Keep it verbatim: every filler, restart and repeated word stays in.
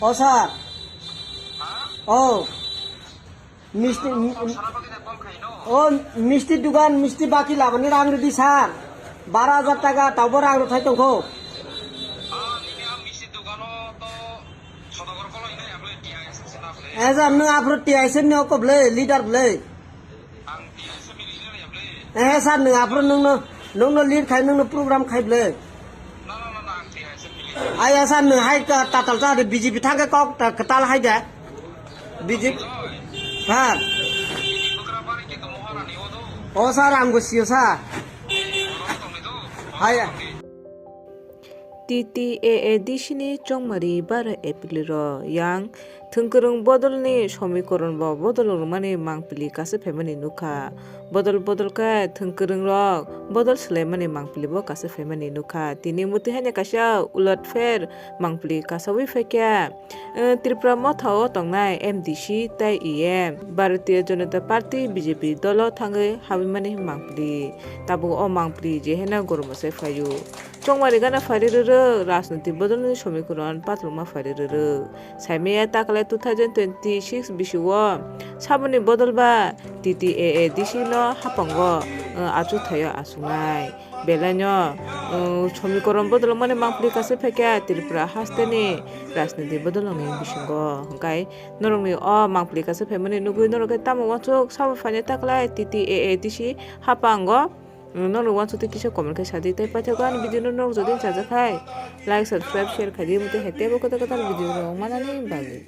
O sir. O. Misti, o misti dugan, misti baki labani rang ridi sir. Baro hajar taka taubo rang rwthai tongkho. E sir, nwng aphuru T I S F ni oko bwle, leader bwle. Eh sir, nwng aphuru nwngno, nwngno lead khai, nwngno program khai bwle. Aya sir, nwng hai ka tatal cha de B J P thangkhe kok ta kwtal hai de. B J P. Sir. O sir, ang bo sio sir. Hai. T T A A D C ni chongmari baro April ro yang thwngkwrwng bodolni somikoron bo bodol rwmani mangpili kasa phaimani nukha. Bodol bodol khe thwngkwrwng rok bodol swlaimani mangpili bo kasa phaimani nukha. Tini muti haino kaisa ulatpher mangpili kasawi phaikha. Eh, Tripura motha o tongnai M D C tei E M, Bharatiya Janata Party B J P dolo thangwi habwimani mangpili. Tabuk o mangpili je heno gormo se phaio. Chongmari gana phari rwrwk, rajniti bodolni somikoron patlokma phari rwrwk. Saimaya takalai two thousand twenty-six bisio saboni bodol ba T T A A D C no hapango, eh, achuk thaio achuknai. Belaino, uh, somikoron bodolmani mangpili kasa phaikha Tripura hasteni rajniti bodolni bisingo. Hwnkhe norokni o mangpili kasa phaimani nugwi norok khe tamo uansuk sabo phainai taklai T T A A D C hapango. Norok uansuk twi kisa comment khe sadi tei paithago ani video no norok jodi chajak khai like, subscribe, share khaidi, mutwi hai teibo kwtal kwtal video rok manani bagwi.